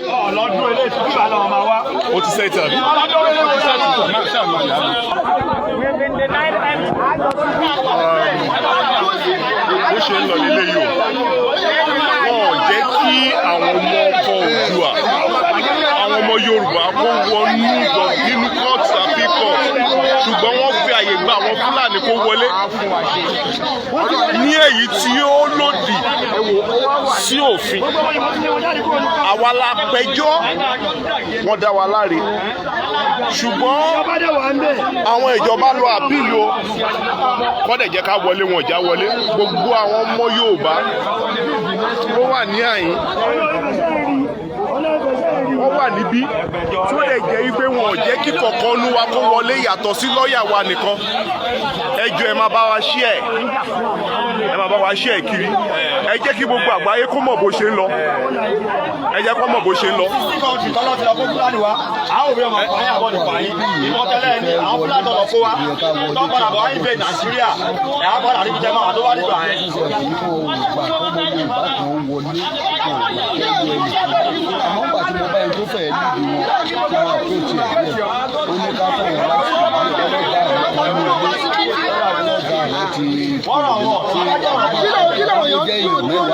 Ọlọ́dún ilé ìtura làwọn máa wá. Ó ti set àbí? Ọlọ́dún ilé ìtura. We've been denied entry. Bó ṣe ń lọ nílé yìí o, wọn ò jẹ́ kí àwọn ọmọ ọkọ Oòduà, àwọn ọmọ Yorùbá kó wọnú nínú kóòtù àbí kóòtù, ṣùgbọ́n wọ́n fi àyè gba àwọn Fúlàní kó wọlé ní èyí tí ó lòdì sí òfin. Àwa la pẹjọ́, wọ́n dá wa láre, ṣùgbọ́n àwọn ìjọba lọ appeal o, kọ́dẹ̀ jẹ́ ká wọlé, wọn já wọlé. Gbogbo àwọn ọmọ Yorùbá ló wà ní àyín, wọ́n wà níbí, tí ó lè jẹ́ wípé wọn ò jẹ́ kí kọ̀ọ̀kan nu wa kó wọlé yàtọ̀ sí lọ́ọ̀yà wa nìkan. Ẹ jọ̀ọ́, ẹ máa bá wa share, ẹ máa bá wa share kiri. Ẹ jẹ́ kí gbogbo àgbáyé kó mọ̀ bó ṣe ń lọ. Ẹ jẹ́ kó mọ̀ bó ṣe ń lọ. Country tọ́lọ́ ti lọ kó Fúlàní wa, àwọn òbí ọmọ pààyàn àbọ̀ ní pààyàn. Ìmọ̀ tẹ́lẹ̀ ní àwọn Fúlàní tọ̀lọ̀ kó wa. Tó padà bọ̀ wáyé bẹ́ẹ̀ Nàìjíríà. Ẹ̀ á padà níbi tẹ́ máa wà tó wá nígbà yẹn. Kò gbà kó gbogbo Yorùbá kan wọlé, kò gbà kẹ́gbẹ́ ẹnìkan. Àmọ́ gbà tí mo bá ẹni tó fẹ́ lead wọn tí wọ́n approach ẹ̀ díẹ̀, ó ní ká fún wọn láti díẹ̀. Ọlọ́gà àwọn kan ní ilé, ọlọ́gà àwọn ti tí ó jẹ́ èèyàn 10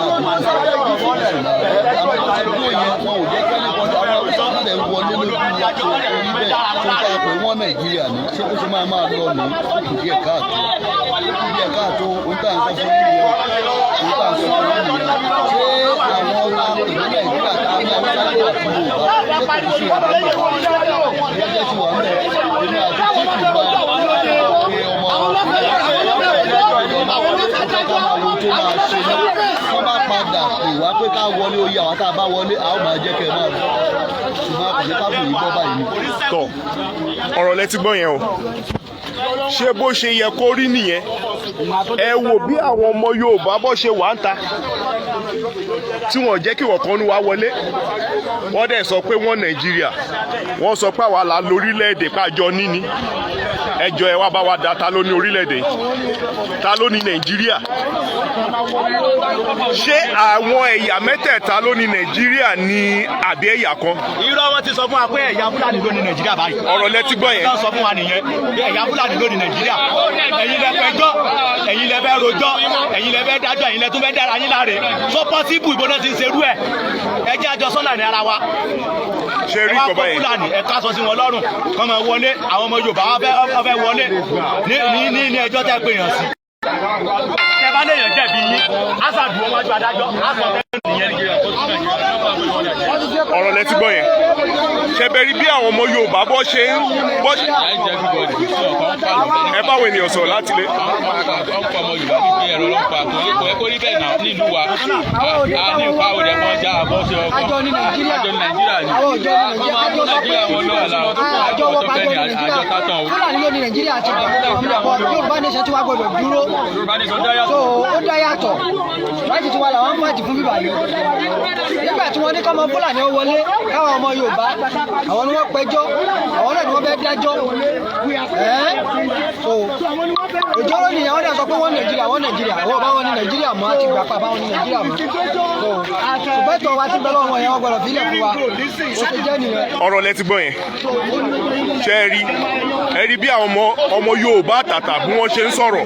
àbí àwọn tó ti dúró yẹn, wọn ò jẹ́ kẹ́lẹ́ kọjá. Àwọn Haúsá náà lè wọlé lójú wa tó orí bẹ́ẹ̀ tó ń ta pé wọ́n Nàìjíríà ní. Ṣé bó ṣe máa máa lọ ní? Ó kù díẹ̀ káàtó, ó kù díẹ̀ káàtó. Ohun tá à ń sọ fún yín nìyẹn, ohun tá à ń sọ fún yín nìyẹn. Ṣé àwọn ọmọ ìlú Nàìjíríà tá a ní Haúsá àti Yorùbá, ṣé kò ní sí ìyàtọ̀ jẹ́jẹ́ tí wà ń bẹ̀? Èmi àti chief máa pé ọmọ ká máa wo tó máa ṣe náà. Wọ́n bá padà pè wá pé ká wọlé oyè, àwọn tá a bá wọlé, a ó máa jẹ́ kẹ́ ẹ máa gbọ́, ṣùgbọ́n a kò ní ká bù yín gbọ́ báyìí ni. Tọ ọ̀rọ̀ lẹ ti gbọ́ yẹn o. Ṣé bó ṣe yẹ kó rí nìyẹn? Ẹ wò bí àwọn ọmọ Yorùbá bó ṣe wà ń ta tí wọ́n jẹ́ kí wọ́n kan wá wọlé. Wọ́n dẹ̀ sọ pé wọ́n Nàìjíríà, wọ́n sọ pé àwa la lórílẹ̀‐èdè pàjọ níní. Ẹjọ́, ẹ wá bá wa dá, ta ló ní orílẹ̀‐èdè? Ta ló ní Nàìjíríà? Ṣé àwọn ẹ̀yà mẹ́tẹ̀ẹ̀ta ló ní Nàìjíríà ní àbí ẹ̀yà kan? Irọ́, wọn ti sọ fún wa pé ẹ̀yà Fúlàní ló ní Nàìjíríà báyìí. Ọ̀rọ̀ lẹ ti gbọ́ yẹn. Wọ́n sọ fún wa nìyẹn bí ẹ̀yà Fúlàní ló ní Nàìjíríà. Ẹ̀yin lẹ pẹjọ́, ẹ̀yin lẹ fẹ́ rojọ́, ẹ̀yin lẹ fẹ́ dájọ́, ẹ̀yin lẹ tún fẹ́ dára yín láre. So possible ìbọn náà ti ń serú ẹ̀. Ẹ jẹ́ àjọ sọ́nà ní ara wa. Ṣe rí Ẹ wá kọ́ kó báyẹn? Fúlàní, ẹ ká sọ sí wọn lọ́rùn kọ́ máa wọlé. Àwọn ọmọ Yorùbá wọ́n fẹ́ wọlé ní ẹjọ́ tẹ́ pé yàn sí. Tẹ bá léèyàn jẹ̀bi yín, á sàdúró wájú adájọ́, á sọ tẹ́ nìyẹn. Ọ̀rọ̀ lẹ ti gbọ́ yẹn. Ṣe bẹ rí bí àwọn ọmọ Yorùbá bọ́ ṣe ń bọ́ ṣe ẹ báwo ènìyàn sọ̀rọ̀ láti lé. Ọ̀pọ̀ ọmọ Yorùbá ní pé ẹ̀rọ ọlọ́pàá kò yẹ, kò yẹ kó rí bẹ́ẹ̀ náà nílùú wa. A ní nǹkan àwòrán kan já àbọ̀ ṣe ọkọ̀. Àjọ ní Nàìjíríà. Àjọ ní Nàìjíríà ni. Àwọn òjò ní Nàìjíríà. Àjọ sọ pé Nàìjíríà wọn lọ́wọ́ la àjọ wọ tó àjọ fẹ́ ní ní Nàìjíríà. àjọ tátàn o. Fúlàní ló ní Nàìjíríà ti bọ̀. Yorùbá nation tí wàá gbọdọ̀ dúró. Yorùbá nation dá So yàtọ̀. ó dá yàtọ̀ láti tiwa làwọn ń fight fún bíbá yìí. Nígbà tí wọ́n ní kọ́mọ Fúlàní ó wọlé, káwọn ọmọ Yorùbá, àwọn ni wọ́n pẹjọ́, àwọn náà ni wọ́n fẹ́ dájọ́ ẹ́. So ìjọ́rò nìyẹn. Wọ́n dẹ̀ sọ pé wọ́n Nàìjíríà, wọ́n Nàìjíríà, àwọn ọba wọn ní Nàìjíríà mọ́ àti gbàpá bá wọn ní Nàìjíríà mọ́. So ṣùgbọ́n ìtọ́ wa ti bẹ́ lọ́wọ́ yẹn, wọ́n gbọ́dọ̀ fílẹ̀ fún wa. Ó ṣe jẹ́ nìyẹn. Ọ̀rọ̀ lẹ ti gbọ́ yẹn. Ṣe ẹ rí, ẹ rí bí àwọn ọmọ Yorùbá àtàtà bí wọ́n ṣe ń sọ̀rọ̀?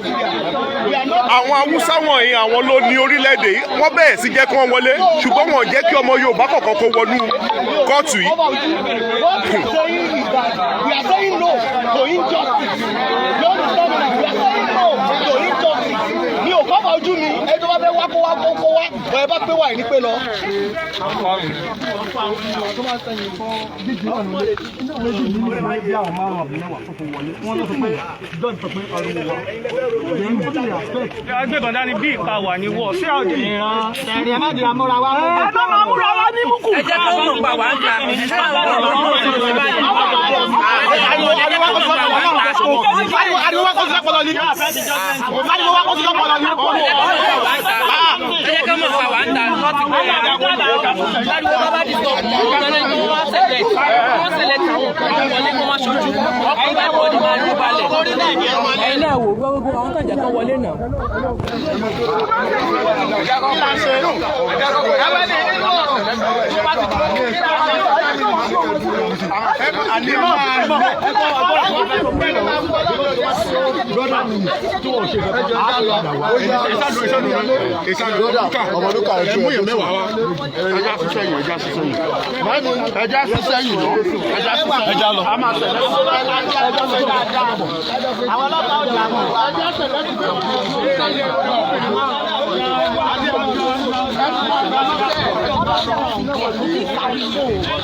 Àwọn Haúsá wọ̀nyí, àwọn ló ní orílẹ̀-èdè yìí. Wọ́n bẹ̀rẹ̀ sí jẹ́ kí wọ́n wọlé, ṣùgbọ́n wọn ò jẹ́ kí ọmọ Yorùbá kọ̀ọ̀kan kó wọnú kóòtù yìí. What we are saying is that we are saying no to injustice. You understand me? We are saying no to injustice. Mi ò kọ́ ojú mi, ẹni tó bá fẹ́ wá kó wá, kó kó wá, bọ̀ ẹ bá pé wà ní pé lọ. Tó máa ń sẹ́yìn fún dídì náà nílé méjì nínú ìwé bí àwọn márùn àbí 10 tó fi wọlé, wọ́n lọ sọ pé judge sọ pé ariwo wa then ó ti respect. Agbébọn dání bí ìpa wà ní wọ́ sí àjò. Ẹ̀rì ẹ̀ má dìrà mọ́ra wa. Ẹ bá máa múra wá ní búkú. Ẹ jẹ́ kó mọ̀ pa wá ń ta. Ṣé àwọn ọ̀rọ̀ náà ti báyìí? Ariwo ariwo wa kò sí lọ́pọ̀lọ́ ni. Ariwo ariwo wa kò sí lọ́pọ̀lọ́ ni. Ariwo wa kò sí lọ́pọ̀lọ́ ni. Ẹ jẹ́ kó mọ̀ pa wá ń ta. Wọ́n ti pé ariwo bá bá di sọ ọ̀gbọ́n náà kí wọ́n select, wọ́n select àwọn kan tó wọlé kó wọ́n ṣojú ọkọ̀ bá wọlé máa ló balẹ̀. Ẹ̀yin náà wò gbogbo àwọn tó ń jẹ́ kó wọlé náà. Àní máa lọ. Ọmọdúnkà ẹjọ Mú yẹn mẹ́wàá wá. Ẹja sísẹ́ yìí, ẹja sísẹ́ yìí. Ẹja sísẹ́ yìí lọ. Ẹja sísẹ́ yìí. Ẹja lọ. A máa sẹ̀lẹ̀. Àwọn ọlọ́pàá ò dààmú.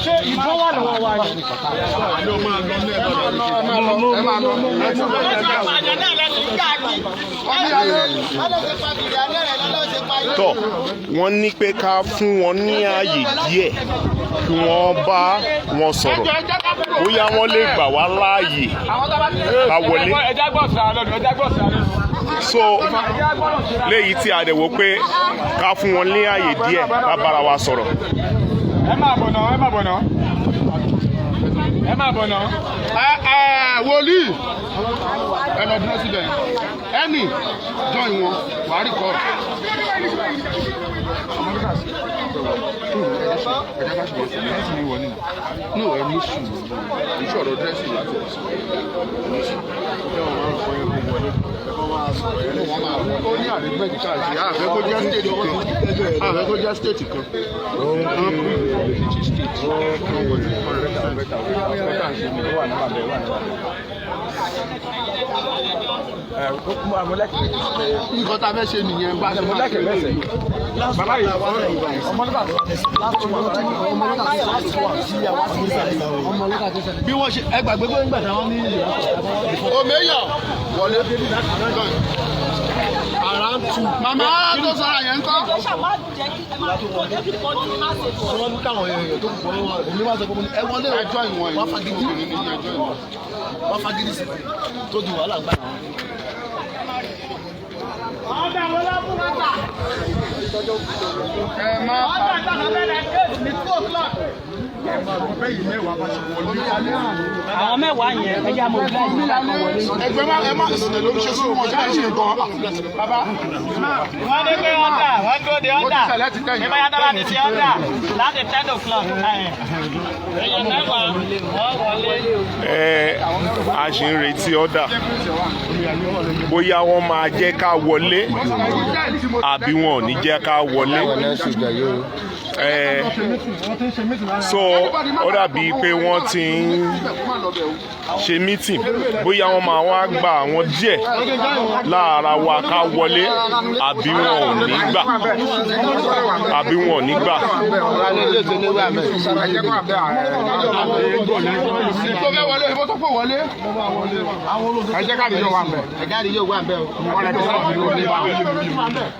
Ṣé ìbọn wà lọ́wọ́ wa ni? Tọ́ wọ́n ní pé ká fún wọn ní ààyè díẹ̀ kí wọ́n bá wọn sọ̀rọ̀, bóyá wọ́n lè gbà wá láàyè ká wọlé. So léyìí tí a dẹ̀ wò pé ká fún wọn ní ààyè díẹ̀ ká bára wa sọ̀rọ̀. Ẹ máa bọ̀ náà, ẹ máa bọ̀ náà, ẹ máa bọ̀ náà. Wòlíì, ẹ lọ dúró síbẹ̀, ẹnì join wọn, wàá rí kọ́. No, ẹ ní sùúrù, ìṣòro dírẹ́sì láti ẹ̀sìn. Ó ní àrígbẹ́jì káàkiri, àfẹ́ kó jẹ́ state kan, àfẹ́ kó jẹ́ state kan. Nǹkan tá a fẹ́ ṣe nìyẹn, bá a ṣe máa ṣe lélẹ̀. Bàbá yìí, Bí wọ́n ṣe ẹ gbàgbé pé nígbà táwọn ní ìlú. Omeyo wọlé. Ara ń tu. Màmá tó sara yẹn ń kọ́. Wọ́n ní káwọn èèyàn tó kù wọ́n èmi wá sọ pé mo ní ẹ wọlé o. Ẹjọ́ ìwọ̀n Wọ́n fagídí, obìnrin ní ẹjọ́ ìwọ̀n. wọ́n fagídí sí tó di wàhálà gbà. Ẹ má Àwọn mẹ́wàá yẹn, ẹ jẹ́ àmọ́ ìlú. Ẹgbẹ́ má ẹ má ṣẹlẹ̀ ló ń ṣe sí wọn ṣe ṣe gan. Bàbá. Wọ́n ní pé ọ̀dà, wọ́n dúró de Ó ti ọ̀dà. ṣẹlẹ̀ ti tẹ̀yìn. Ìbáyá tó bá ti ṣe ọ̀dà láti 10 o'clock. Èèyàn mẹ́wàá wọ́n wọlé. Ẹ a ṣì ń retí ọ̀dà, bóyá wọ́n máa jẹ́ ká wọlé àbí wọn ò ní jẹ́ ká wọlé. Ẹ so ó dàbí pé wọ́n ti ń ṣe meeting, bóyá wọ́n máa wá gba àwọn díẹ̀ lára wa ká wọlé àbí wọn ò ní gbà, àbí wọn ò ní gbà. Tó fẹ́ wọlé, ìbò tó fò wọlé. Ẹ jẹ́ káàdì yóò wà mbẹ̀. Ẹ jáde yóò wà mbẹ̀ o.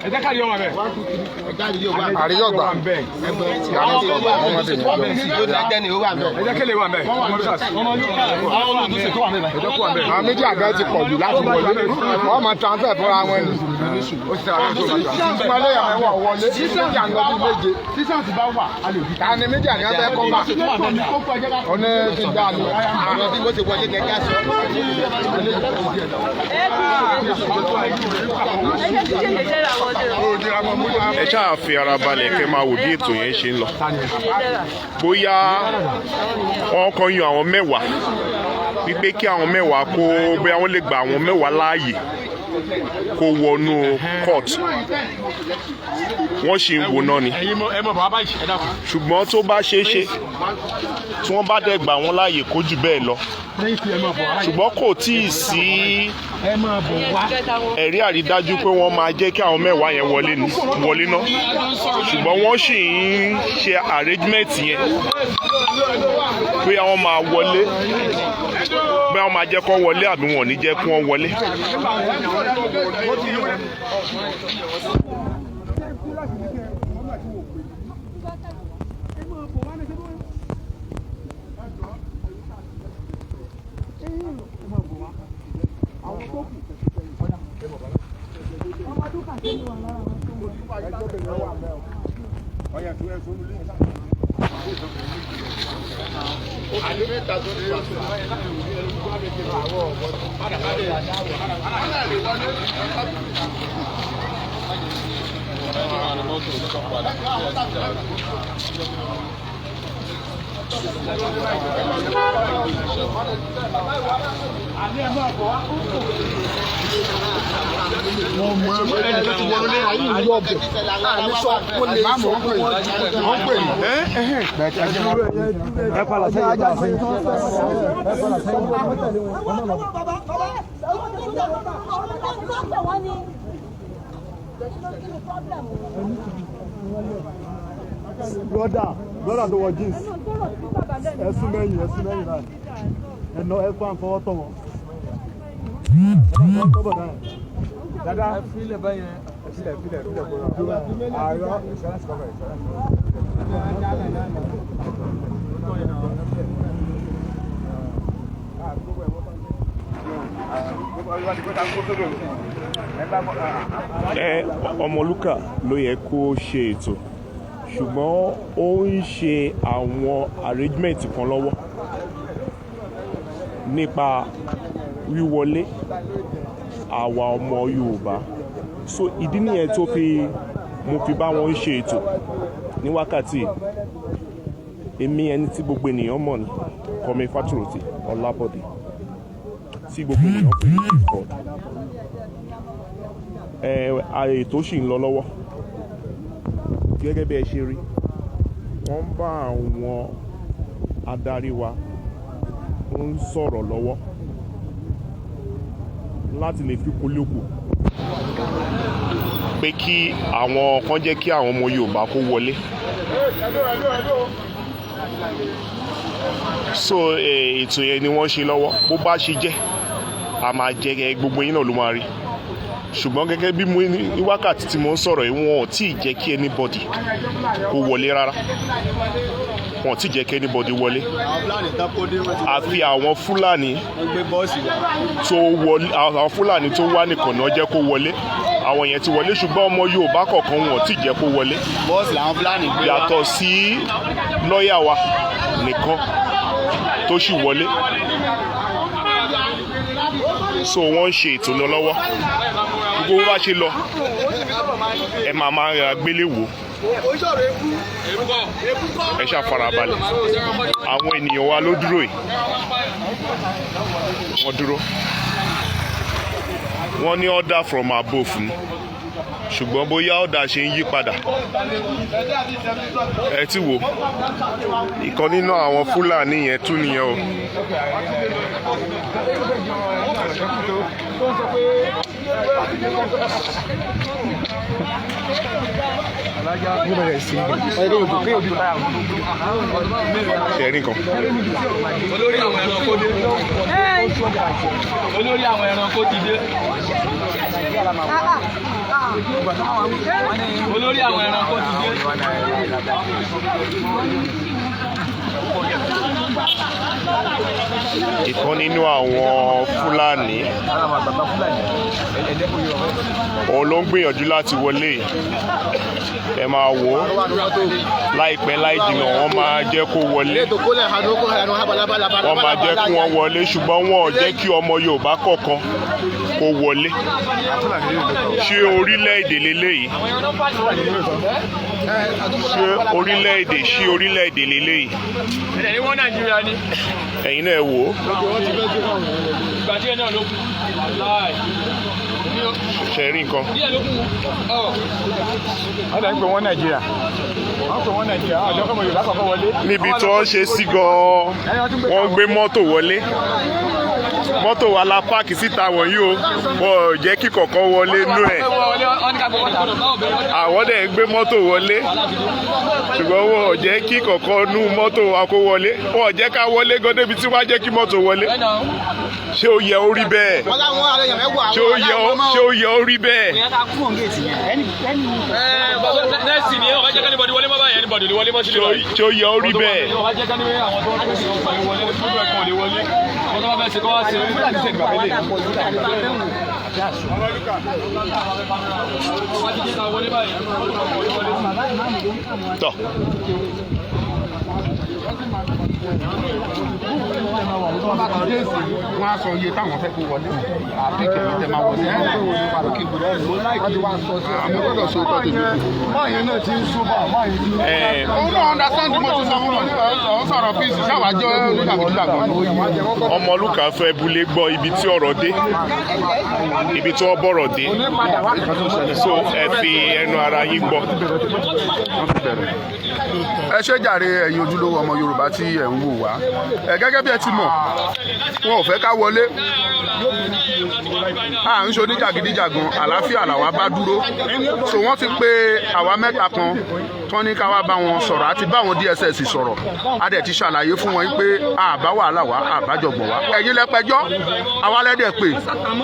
Ẹ jẹ́ káàdì yóò wà bẹ́ẹ̀. Àríyọ̀ gbà. Ẹ jẹ́ kéle wà bẹ́ẹ̀. Àwọn méjì àgbẹ̀ ti pọ̀ jù láti wọlé. Wọ́n máa transfer fúnra wọn ni. Wọlé yàrá ẹ̀wọ̀ wọlé. Méjì àná bíi méje. Ta ni méjì àná fẹ́ kọ́ bá? Ọ̀nà ti dá lọ. Ọ̀nà tí wọ́n ti wọlé kẹ̀kẹ́ sọ. Ẹ ṣáà fi ara balẹ̀ kẹ́ máa wò bí ètò yẹn ṣe ń lọ. Bóyá wọ́n kàn yan àwọn 10 wípé kí àwọn 10 kó, bóyá wọ́n lè gba àwọn 10 láàyè kó wọnú court. Wọ́n ṣì ń wò náà ni. Ẹ̀yin mọ ẹ mọ bàbá báyìí, ẹ dákun. Ṣùgbọ́n tó bá ṣeé ṣe tí wọ́n bá dẹ̀ gbà wọ́n láàyè kó jù bẹ́ẹ̀ lọ, ṣùgbọ́n kò tíì sí ẹ̀rí àrídájú pé wọ́n máa jẹ́ kí àwọn 10 yẹn wọlé ní wọlé náà, ṣùgbọ́n wọ́n sì ń ṣe arrangement yẹn pé àwọn máa wọlé, pé àwọn máa jẹ́ kó wọlé àbí wọn ò ní jẹ́ kí wọ́n wọlé. Ẹ padà sẹ́yìn, ẹ padà sẹ́yìn, ẹ padà sẹ́yìn. Brother, brother tó wọ jeans, ẹ sún mẹ́yìn, ẹ sún mẹ́yìn báyìí, ẹ nà, ẹ fà ń fọwọ́ tọ̀ wọ́n. Ẹ fọwọ́ tọ̀ bọ̀ náà. Dada, ẹ filẹ̀ báyẹn, ẹ filẹ̀, filẹ̀, filẹ̀ kó rà. Àárọ̀ insurance cover, insurance cover. Ẹ Ọmọlúkà ló yẹ kó ṣe ètò, ṣùgbọ́n ó ń ṣe àwọn arrangement kan lọ́wọ́ nípa wíwọlé àwa ọmọ Yorùbá. So ìdí nìyẹn tó fi mo fi bá wọn ṣe ètò ní wákàtí yìí. Èmi, ẹni tí gbogbo ènìyàn mọ̀ ní Kọ́mi Fátúròtì Ọlábọ̀dé, tí gbogbo ènìyàn pè ní Chief. Ẹ ètò sì ń lọ lọ́wọ́. Gẹ́gẹ́ bí ẹ ṣe rí, wọ́n ń bá àwọn adarí wa ń sọ̀rọ̀ lọ́wọ́ láti lè fi kólókò pé kí àwọn kan jẹ́ kí àwọn ọmọ Yorùbá kó wọlé. So ètò yẹn ni wọ́n ṣe lọ́wọ́. Bó bá ṣe jẹ́, a máa jẹ́ kẹ́ gbogbo yín náà ló máa rí. Ṣùgbọ́n gẹ́gẹ́ bí mo ní wákàtí tí mo ń sọ̀rọ̀ yìí, wọn ò tí ì jẹ́ kí anybody kó wọlé rárá. Wọn ò tí ì jẹ́ kí anybody wọlé, àfi àwọn Fúlàní tó wọlé. Àwọn Fúlàní tó wá nìkan náà jẹ́ kó wọlé. Àwọn yẹn ti wọlé, ṣùgbọ́n ọmọ Yorùbá kọ̀ọ̀kan, wọn ò tí ì jẹ́ kó wọlé, Bọ́ọ̀sì làwọn Fúlàní gbé wá. yàtọ̀ sí lọ́ọ̀yà wa nìkan tó sì wọlé. So wọ́n ń ṣe ètò lọ lọ́wọ́. Gbogbo bó bá ṣe lọ, ẹ máa máa gbélé wò. Ẹ ṣáà farabalẹ̀. Àwọn ènìyàn wa ló dúró yìí. Wọ́n dúró, wọ́n ní order from above ni, ṣùgbọ́n bóyá order ṣe ń yí padà. Ẹ ti wò, ìkan nínú àwọn Fúlàní yẹn tún nìyẹn o. Ṣe rí nǹkan? Olórí àwọn ẹranko dé. Olórí àwọn ẹranko ti dé. Olórí àwọn ẹranko ti dé. Ìkan nínú àwọn Fúlàní òun ló ń gbìyànjú láti wọlé yìí. Ẹ máa wò ó, láìpẹ́ láì jìnnà, wọ́n máa jẹ́ kó wọlé. Wọ́n máa jẹ́ kí wọ́n wọlé, ṣùgbọ́n wọn ò jẹ́ kí ọmọ Yorùbá kọ̀ọ̀kan kó wọlé. Ṣé orílẹ̀-èdè leléyìí? Ṣé orílẹ̀-èdè, ṣé orílẹ̀-èdè leléyìí? Ẹ̀dẹ̀ ní wọ́n Nàìjíríà ni. Ẹ̀yin náà ẹ wò ó. Ìgbà díẹ̀ náà ló kù. Láì. Ṣe rí nǹkan? Díẹ̀ ló kù. Ọ̀. Wọ́n dẹ̀ ń pè wọ́n Nàìjíríà, wọ́n pè wọ́n Nàìjíríà, ọjọ́ kọ́mọ Yorùbá kọ́kọ́ wọlé. Níbi tí wọ́n ṣe sí gan-an, wọ́n gbé mọ́tò wọlé. Mọ́tò wa la park síta wọ̀nyí o, wọn ò jẹ́ kí kọ̀ọ̀kan wọlé nú ẹ̀. Àwọn dẹ̀ ń gbé mọ́tò wọlé, ṣùgbọ́n wọn ò jẹ́ kí kọ̀ọ̀kan nú mọ́tò wa kó wọlé. Wọn ò jẹ́ ká wọlé gan débi tí wọ́n á jẹ́ kí mọ́tò wọlé. Ṣé ó yẹ ó rí bẹ́ẹ̀? Ṣé ó yẹ ó rí bẹ́ẹ̀? Nẹ́ẹ̀sì ni wọ́n bá jẹ́ k'anybody wọlé mọ́ báyìí, anybody lè wọlé mọ́ sílẹ̀ báyìí. Ṣé ó yẹ ó rí bẹ́ẹ̀? Wọ́n bá jẹ́ k'anybody, àwọn tó ń pèsè ọ̀sán yìí wọlé, gbogbo ẹ̀kọ́ lè wọlé. Wọ́n tó bá fẹ́ ṣe kọ́ wá sí. Wọ́n ti jẹ́ ká wọlé báyìí. Tọ́. Wọ́n bá ti dé sí, wọ́n á sọ iye táwọn fẹ́ kó wọlé. Àbí kẹ̀kẹ́ tẹ máa wọlé. Wọ́n ti wá sọ sí àmì gbọ́dọ̀ sọ tọ́ tèmi. Máyẹn náà ti ń súnmọ́ máyẹn ti ń. Òun náà understand mo ti sọ fún wọn, òun sọ̀rọ̀ peace ṣáwájọ́ onídàgbàdàgbà. Ọmọlúkà fẹ́ bulé gbọ́ ibi tí ọ̀rọ̀ dé, ibi tí wọ́n bọ̀rọ̀ dé, so ẹ fi ẹnu ara yín gbọ́. Ẹ ṣé jàre, ẹ̀yin ojúlówó ọmọ Yorùbá tí ẹ̀ ń wò wá. Ẹ gẹ́gẹ́ bí ẹ ti mọ̀, wọn ò fẹ́ ká wọlé. À ń ṣe oníjàgídíjàgan, àlàáfíà làwa bá dúró. So wọ́n ti pé àwa mẹ́ta kan tí wọ́n ní ká wá bá wọn sọ̀rọ̀ àti bá àwọn DSS sọ̀rọ̀. A dẹ̀ ti ṣàlàyé fún wọn pé àbá wàhálà wá, àbájọgbọ̀n wá. Ẹ̀yin lẹ́pẹjọ́, àwa lẹ́dẹ̀ pé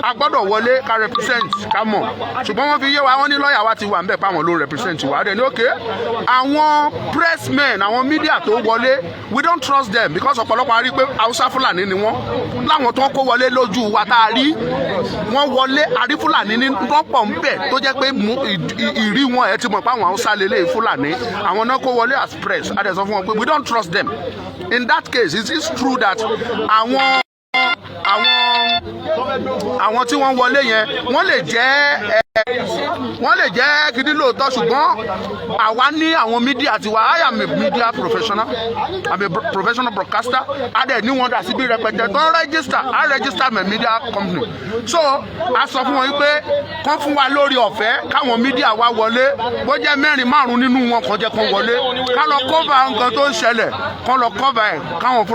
a gbọ́dọ̀ wọlé ká represent ká mọ̀. Ṣùgbọ́n wọ́n fi yé wa, wọ́n ní lọ́ọ̀yà wa ti wà ńbẹ̀ páwọn ló represent wa. A dẹ̀ ní okay, àwọn pressmen, àwọn media tó wọlé, we don't trust them because ọ̀pọ̀lọpọ̀ a rí pé Haúsá Fúlàní ni wọ́n. Láwọn tó ń kó wọlé lójú wa tá a rí, wọ́n wọlé, a rí Fúlàní ní rọ́pọ̀ ń bẹ̀ tó jẹ́ pé ìrí wọn, ẹ̀ ti mọ̀ pé àwọn Haúsá lélẹ̀, Fúlàní àwọn náà kó wọlé as press. A dẹ̀ sọ fún wọn pé we don't trust them. In that case, it is true that àwọn tí wọ́n wọlé yẹn, wọ́n lè jẹ́ kíní lóòótọ́, ṣùgbọ́n àwa ní àwọn media tiwa. I am a media professional, I'm a professional broadcaster. A dẹ̀ ní wọn dà síbi rẹpẹtẹ tó ń register. I register my media company, so a sọ fún wọn wípé kán fún wa lórí ọ̀fẹ́ káwọn media wa wọlé, bó jẹ́ mẹ́rin márùn nínú wọn, kàn jẹ́ kán wọlé ká lọ cover nǹkan tó ń ṣẹlẹ̀, kán lọ cover ẹ̀, káwọn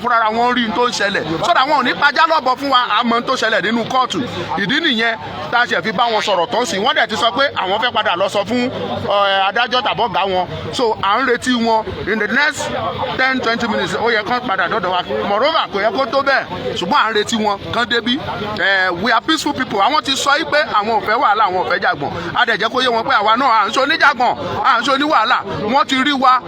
fúnra wọn rí n tó ń ṣẹlẹ̀, so that wọn ò ní pajá lọ́bọ̀ fún wa àmọ́ n tó ṣẹlẹ̀ nínú kóòtù. Ìdí nìyẹn tá a ṣe fi bá wọn sọ̀rọ̀ tó ń sìn. Wọ́n dẹ̀ ti sọ pé àwọn fẹ́ padà lọ sọ fún adájọ́ tàbọ̀ gá wọn, so à ń retí wọn in the next 10, 20 minutes. Ó yẹ kán padà dọ́dọ̀ wa. Moreover, kò yẹ kó tó bẹ́ẹ̀, ṣùgbọ́n à ń retí wọn kán débí. We are peaceful people. Àwọn ti sọ yí pé àwọn ò fẹ́ wàhálà, àwọn ò fẹ́ jàgbọ̀n. A dẹ̀ jẹ́ kó yé wọn pé àwa náà à ń ṣe oníjàgbọ̀n, à ń ṣe oníwàhálà. Wọ́n ti rí wa.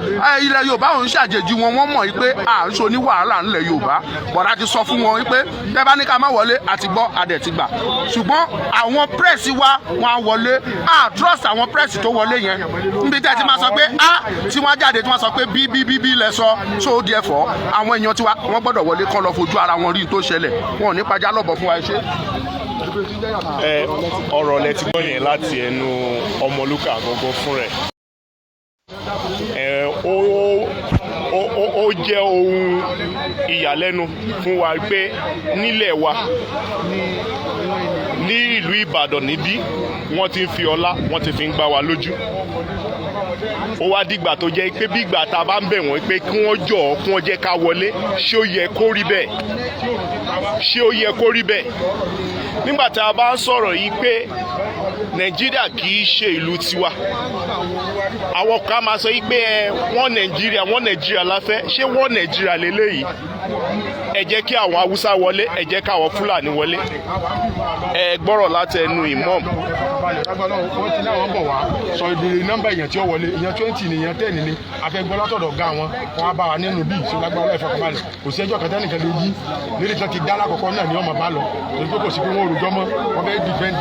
Ilẹ̀ Yorùbá òun ṣàjèjì wọn. Wọ́n mọ̀ yí pé à ń ṣe oníwàhálà ńlẹ̀ Yorùbá bọ̀dá. Ti sọ fún wọn wípé tẹ́ bá ní ká má wọlé, àti gbọ́, adẹ̀ ti gbà, ṣùgbọ́n àwọn press wa, wọn á wọlé. A trust àwọn press tó wọlé yẹn, níbi tẹ́ ti máa sọ pé a tí wọ́n jáde, tí wọ́n sọ pé bí bí bí bí lẹ sọ. So therefore, àwọn èèyàn tiwa, wọ́n gbọ́dọ̀ wọlé kán lọ fojú ara wọn rí n tó ṣẹlẹ̀. Wọn ò ní pajá lọ́bọ̀ fún wa. Ẹ ṣé. Ẹ ọ̀rọ̀ lẹ ti gbọ́ yẹn láti ẹnu Ọmọlúkà gangan fún rẹ̀. Ẹ ó jẹ́ ohun ìyàlẹ́nu fún wa pé nílẹ̀ wa ní ìlú Ìbàdàn níbí, wọ́n ti ń fi ọlá, wọ́n ti fi ń gbá wa lójú. Ó wá dìgbà tó jẹ́ pé bí ìgbà tá a bá ń bẹ̀ wọ́n pé kí wọ́n jọ̀ọ́, kí wọ́n jẹ́ ká wọlé. Ṣé ó yẹ kó rí bẹ́ẹ̀? Ṣé ó yẹ kó rí bẹ́ẹ̀ nígbà tá a bá ń sọ̀rọ̀ yìí pé Nàìjíríà kì í ṣe ìlú tiwa? Àwọn kan máa sọ yìí pé ẹ wọ́n Nàìjíríà, wọ́n Nàìjíríà la fẹ́. Ṣé wọ́n Nàìjíríà lélẹ́yìí? Ẹ jẹ́ kí àwọn Haúsá wọlé, ẹ jẹ́ káwọn Fúlàní wọlé. Ẹ gbọ́rọ̀ láti ẹnu imam. Wọ́n ti láwọn bọ̀ wá sọ ìdílé nọ́mbà èèyàn tí ó wọlé, èèyàn 20 ni, èèyàn 10 ni. Àfẹ́gbọ́n látọ̀dọ̀ ga wọn, wọn á bá wa nínú bíi ìṣó lágbára ìfọkànbalẹ̀. Kò sí ẹjọ́ kẹtẹ́ nìkan lè yí lérí tán ti dá lákọ̀ọ́kọ́ náà ni wọ́n máa bá lọ, torí pé kò sí pé wọ́n rojọ́ mọ́. Wọ́n fẹ́ defend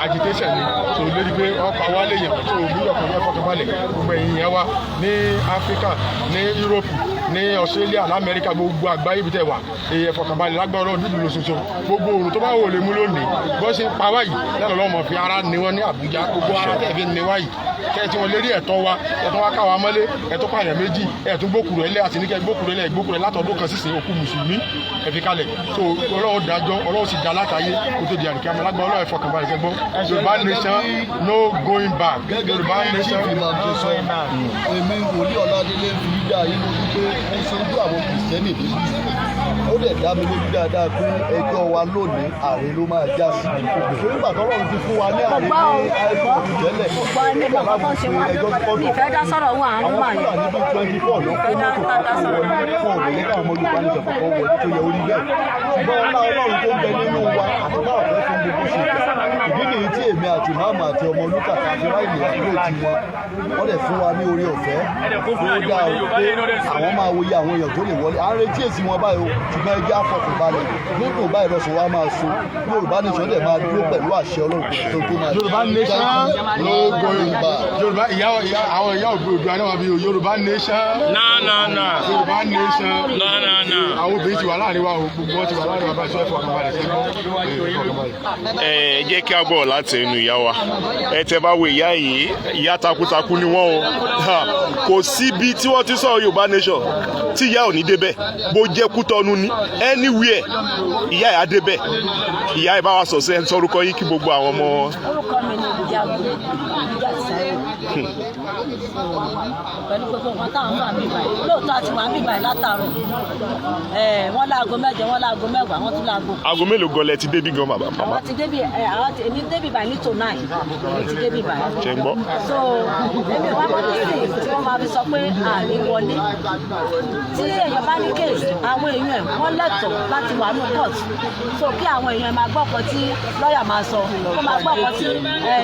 agitation ni, so lérí pé ọkọ̀ wa lè yàn tó ní ọkọ̀ ìfọkànbalẹ̀. Gbogbo ẹ̀yìn yẹn wá ní Áfíríkà, ní Europe, ní Australia, lamẹ́ríkà, gbogbo àgbáyé ibi tẹ̀ wá, èyí ẹ̀fọkànbalẹ̀ lágbára Ọlọ́run nílùú lóṣooṣo. Gbogbo òrùn tó bá wò lè mú lónìí bó ṣe ń pa wáyìí lẹ́nu lọ́mọ fi ara ní wọn ní Àbújá. Gbogbo ara tẹ̀ fi ní wáyìí kẹ́ tí wọ́n lérí ẹ̀tọ́ wa, ẹ̀tọ́ wa káwa mọ́lé, ẹ̀tọ́ pààyàn méjì, ẹ̀tún gbókùrò ẹlẹ́ àti níkẹ́ gbókùrò ẹlẹ́ gbókùrò látọdún kan sísìn òkú mùsùlùmí ẹ̀fi kalẹ̀. So Ọlọ́run dájọ́, Ọlọ́run sì dá látàyé kó tó di àríkí àmọ́ lágbára Ọlọ́run. Ẹ̀fọkànbalẹ̀ kẹgbọ́, Yorùbá nation, no going back. Yorùbá nation. Èmi wòlíì Ọládélé fi dá yín lójú pé ó ṣojú àwọn Kìrìsìtẹ́nì níbí. Ó dẹ̀ dá mi lójú dáadáa pé ẹjọ́ wa lónìí, ààrẹ ló máa já sí, torí ìgbà tọ́lọ́run ti fún wa ní ààrẹ ní àìkú tẹ́lẹ̀ nígbà láti pé ẹjọ́ kọ́tù àwọn Fúlàní bíi 24 ló kó mọ́tò kọ́kọ́ wọlé fún ọ̀rọ̀ yẹn káwọn ọmọ Yorùbá ní ìjọba wọlé tó yẹ orí bẹ́ẹ̀. Ṣùgbọ́n ọlá Ọlọ́run tó ń bẹ nínú wa àti bá ọ̀fẹ́ fún gbogbo ṣe, ìdí nìyí tí èmi àti màmá àti Ọmọlúkà àti ráìlì àdúró tí wọn, wọ́n dẹ̀ fún wa ní orí ọ̀fẹ́ tó dá o pé àwọn máa wo iye àwọn èèyàn tó lè wọlé. À ń retí èsì wọn báyìí o, ṣùgbọ́n ẹ jẹ́ àfọkànbalẹ̀. Lódò báyìí lọ́sọ̀ wa máa so. Yorùbá nation dẹ̀ máa dúró pẹ̀lú àṣẹ Ọlọ́run tó tó máa. Yorùbá nation, no going back. Yorùbá ìyá ìyá àwọn ìyá ògbó òdua náà wà bí o. Yorùbá nation. No, no, no. Yorùbá nation. No, no, no. Àwọn obìnrin ti wà láàrin wa o, gbogbo wọn ti wà láàrin wa báyìí, sọ ẹ fọkànbalẹ̀, ṣẹ́gbọ́n, ẹ fọkànbalẹ̀. Ẹ jẹ́ kí a gbọ́ láti ẹnu ìyá wa. Ẹ tẹ́ bá wo ìyá yìí, ìyá takuntakun ni wọ́n o. Ha, kò síbi tí wọ́n ti sọ̀rọ̀ Yorùbá nation tí ìyá ò ní débẹ̀. Bó jẹ́ Kútọ́nù ní, anywhere, ìyá ẹ̀ á débẹ̀. Ìyá ẹ̀ bá wa sọ̀ sí ẹ̀ ń sọrúkọ yín kí gbogbo àwọn ọmọ. Orúkọ mi ni Ìyàgò Ìjà Sáyé. Pẹ̀lú gbogbo nǹkan táwọn fà mí báyìí, lóòótọ́ àti wà mí báyìí látàárọ̀. Wọ́n láago 8, wọ́n láago 10, wọ́n tún láago. Aago mélòó gan lẹ ti débí gan, bàbá màmá? Àwọn ti débi ẹ̀, àwọn ti èmi débi báyìí ní 8:45, èmi ti débi báyìí. Ṣe ń gbọ́? So èmi wá mọ́ nísìnyí tí wọ́n máa fi sọ pé àní wọlé. Tí èèyàn bá ní case, àwọn èèyàn ẹ̀ wọ́n lẹ́tọ̀ọ́ láti wà ní court, so kí àwọn èèyàn ẹ̀ máa gbọ́ ọ̀kan tí lọ́ọ̀yà máa sọ, kó máa gbọ́ ọ̀kan tí ẹ̀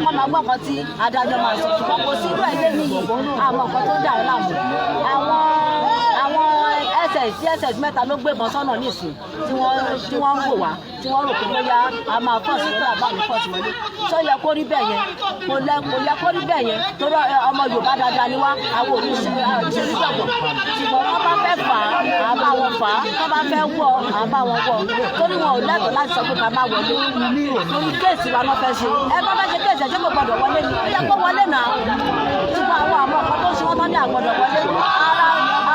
kó máa gbọ́ ọ̀kan tí adájọ́ máa sọ. Ṣùgbọ́n kò sí irú ẹ̀ lé níyì. Àwọn nǹkan tó dà ọ́ láàmú, àwọn SS DSS mẹ́ta ló gbébọn sọ́nà nísìn tí wọ́n ń wò wá, tí wọ́n rò pé bóyá a máa force wọlé àbá ní force wọlé. Tó yẹ kó rí bẹ́ẹ̀ yẹn? Kò yẹ kó rí bẹ́ẹ̀ yẹn, torí ọmọ Yorùbá dáadáa ni wá. Àwọn òní ṣe nígbàgbọ́, ṣùgbọ́n wọ́n bá fẹ́ fà á, à bá wọn fà á. Wọ́n bá fẹ́ wọ̀, à bá wọn wọ̀, torí wọn ò lẹ́tọ̀ọ́ láti sọ pé ká má wọlé, torí case wa lọ́ fẹ́ ṣe. Ẹ bá fẹ́ ṣe case ẹ̀, ṣé kò gbọdọ̀ wọlé ni? Ó yẹ kó wọlé náà. Ṣùgbọ́n àwọn ọkọ̀ tó ń ṣe wọ́n tán ní àgbọ̀dọ̀ wọlé.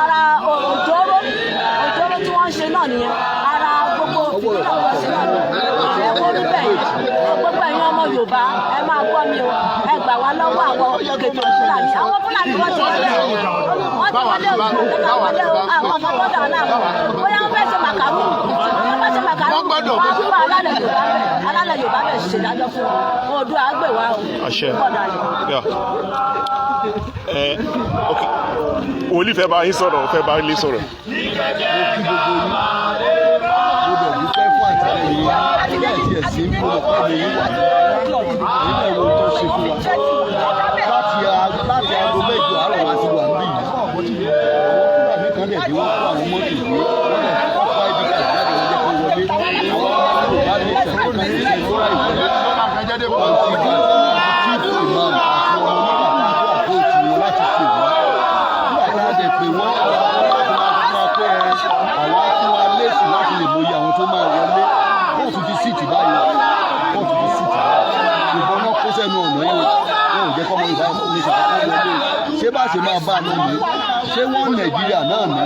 Ara òjòrò tí wọ́n ń ṣe náà nìyẹn. Ara gbogbo fìdílà wọn ṣe náà nìyẹn. Ẹ kó rí bẹ́ẹ̀. Gbogbo ẹ̀yin ọmọ Yorùbá, ẹ máa gbọ́ mi o. Ẹ gbà wá lọ́wọ́ àwọn kètò Fúlàní. Àwọn Fúlàní, wọ́n ti wọlé o, wọ́n ti wọlé o. Ẹ wọlé o. Àwọn ọmọ tó dà láàmú, bóyá wọ́n fẹ́ ṣe màkàrú, wọ́n fẹ́ ṣe màkàrú. Wọ́n á fún alálẹ̀ Yorùbá bẹ̀, alálẹ̀ Yorùbá bẹ̀ ṣèdájọ́ fún wọn. Oòduà á gbè wá o. Àṣẹ. Kọ̀dà yìí. Yeah. Ok, wòlíì fẹ́ bá yín sọ̀rọ̀, fẹ́ bá yín sọ̀rọ̀. Mo kí gbogbo yín, mo dẹ̀ dúpẹ́ fún àtìlẹ́yìn yín. Nígbà tí ẹ̀ sí mo mọ̀ pé mi yín wà èyí náà, wo tó ṣe fún wa láti aago 8 àárọ̀ wá sí wà ń bì yìí. Àwọn Fúlàní kan dẹ̀ bí wọ́n kó àwọn mọ́tò gbé, wọ́n dẹ̀ kó ID card jáde, wọ́n jẹ́ kó wọlé. Àwọn Yorùbá nation kan ti ṣe lóra ìwọlé ọtí ìgbà tí chief imam àti ọmọ nígbà tí tó àpòtù wọn láti pè wọ́n. Nígbà tí wọ́n dẹ̀ pè wọ́n, láti máa fún wa pé ẹ àwa fún wa lẹ́sì láti lè mọyì àwọn tó máa wọlé. Kóòtù ti sit báyìí, kóòtù ti sit báyìí. Ìbọn náà kó sẹ́nu ọ̀nà yìí, wọn ò jẹ́ kọ́mọ Yorùbá nation kọ́kọ́ wọlé. Ṣé bá ṣe máa bá a náà ní? Ṣé wọ́n Nàìjíríà náà ní?